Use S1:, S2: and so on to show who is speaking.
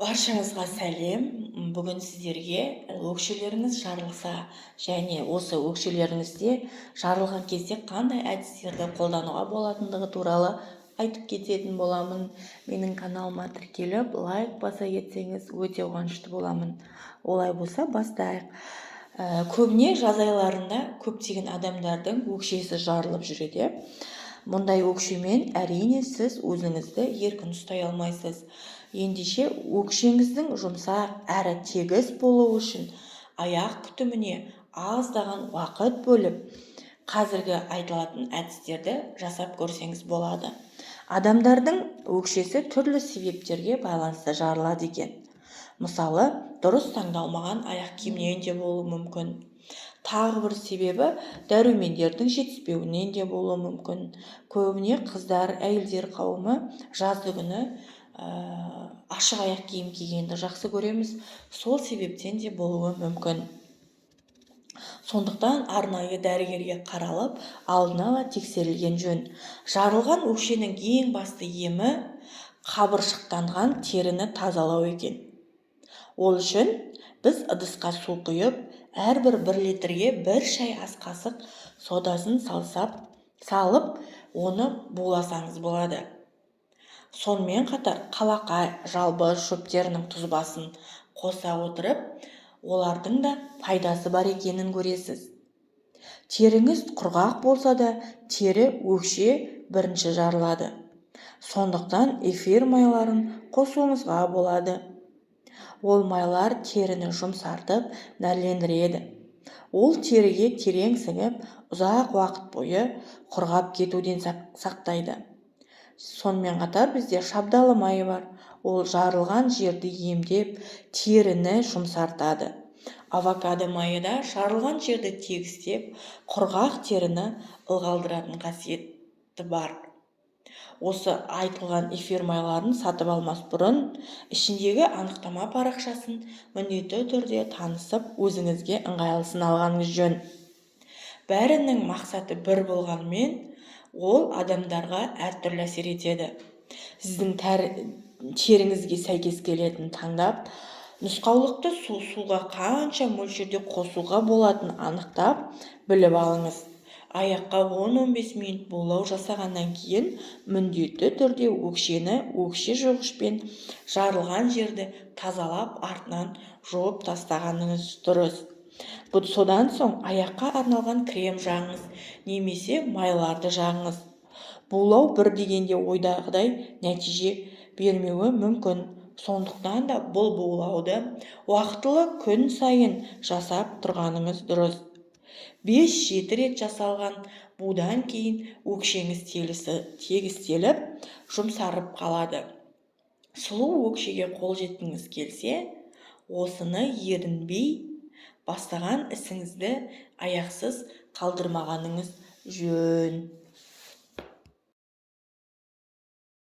S1: Баршаңызға сәлем! Бүгін сіздерге өкшелеріңіз жарылса және осы өкшелеріңізде жарылған кезде қандай әдістерді қолдануға болатындығы туралы айтып кететін боламын. Менің каналыма тіркеліп, лайк баса кетсеңіз, өте қуанышты боламын. Олай болса, бастайық. Көбіне жаз айларында көптеген адамдардың өкшесі жарылып жүреді. Мұндай өкшемен, әрине, сіз өзіңізді еркін ұстай алмайсыз. Ендеше, өкшеңіздің жұмсақ әрі тегіс болуы үшін аяқ күтіміне аздаған уақыт бөліп, қазіргі айтылатын әдістерді жасап көрсеңіз болады. Адамдардың өкшесі түрлі себептерге байланысты жарылады екен. Мысалы, дұрыс таңдалмаған аяқ киімнен де болуы мүмкін. Тағы бір себебі дәрумендердің жетіспеуінен де болуы мүмкін. Көбіне қыздар, әйелдер қауымы жазды күні ашық аяқ киім кигенді жақсы көреміз. Сол себептен де болуы мүмкін. Сондықтан арнайы дәрігерге қаралып, алдын ала тексерілген жөн. Жарылған өкшенің ең басты емі қабыршықтанған теріні тазалау екен. Ол үшін біз ыдысқа су құйып, әрбір 1 литрге 1 шай ас қасық содасын салып, оны буласаңыз болады. Сонымен қатар қалақай, жалбыз шөптерінің тұзбасын қоса отырып, олардың да пайдасы бар екенін көресіз. Теріңіз құрғақ болса да, тері өкше бірінші жарылады. Сондықтан эфир майларын қосуыңызға болады. Ол майлар теріні жұмсартып, нәрлендіреді. Ол теріге терең сіңіп, ұзақ уақыт бойы құрғап кетуден сақтайды. Сонымен қатар бізде шабдалы майы бар. Ол жарылған жерді емдеп, теріні жұмсартады. Авокадо майы да жарылған жерді тегістеп, құрғақ теріні ылғалдыратын қасиеті бар. Осы айтылған эфир майларын сатып алмас бұрын ішіндегі анықтама парақшасын міндетті түрде танысып, өзіңізге ыңғайлысын алғаныңыз жөн. Бәрінің мақсаты бір болғанымен, ол адамдарға әртүрлі әсер етеді. Сіздің теріңізге сәйкес келетінін таңдап, нұсқаулықты суға қанша мөлшерде қосуға болатынын анықтап біліп алыңыз. Аяққа 10-15 минут булау жасағаннан кейін міндетті түрде өкшені өкше жуғышпен жарылған жерді тазалап, артынан жуып тастағаныңыз дұрыс. Содан соң аяққа арналған крем жағыңыз немесе майларды жағыңыз. Булау бір дегенде ойдағыдай нәтиже бермеуі мүмкін. Сондықтан да бұл булауды уақытылы, күн сайын жасап тұрғаныңыз дұрыс. 5-7 рет жасалған будан кейін өкшеңіз тегістеліп, жұмсарып қалады. Сұлу өкшеге қол жеткіңіз келсе, осыны ерінбей бастаған ісіңізді аяқсыз қалдырмағаныңыз жөн.